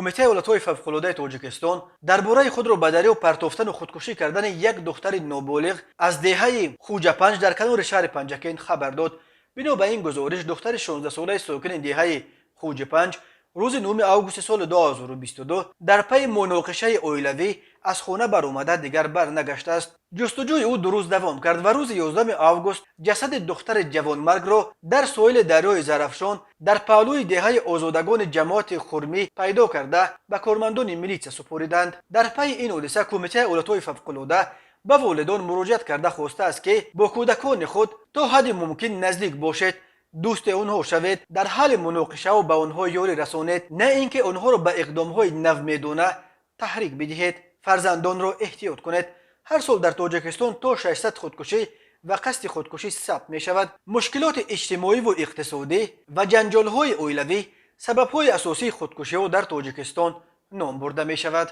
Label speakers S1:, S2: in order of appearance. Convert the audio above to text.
S1: Кумитаи ҳолатҳои фавқулодаи Тоҷикистон дар бораи худро ба дарё партофтану худкушӣ кардани як духтари ноболиғ аз деҳаи Хуҷапанҷ дар канори шаҳри Панҷакент хабар дод. Бино ба ин гузориш, духтари 16-солаи сокини деҳаи Хуҷапанҷ рӯзи 9 августи соли 2022 дар пайи муноқишаи оилавӣ аз хона баромада, дигар барнагаштааст. Ҷустуҷӯи ӯ 2 рӯз давом кард ва рӯзи 11 август ҷасади духтари ҷавонмаргро дар соҳили дарёи Зарафшон дар паҳлӯи деҳаи Озодагони ҷамоати Хурмӣ пайдо карда, ба кормандони милитсия супориданд. Дар пайи ин ҳодиса Кумитаи ҳолатҳои фавқулода ба волидон муроҷиат карда, хостааст, ки бо кӯдакони худ то ҳадди мумкин наздик бошед, дӯсти онҳо шавед, дар ҳалли муноқишаҳо ба онҳо ёрӣ расонед, на ин ки онҳоро ба иқдомҳои навмедона таҳрик бидиҳед. Фарзандонро эҳтиёт кунед. Ҳар сол дар Тоҷикистон то 600 худкушӣ ва қасди худкушӣ сабт мешавад. Мушкилоти иҷтимоиву иқтисодӣ ва ҷанҷолҳои оилавӣ сабабҳои асосии худкушиҳо дар Тоҷикистон ном бурда мешавад.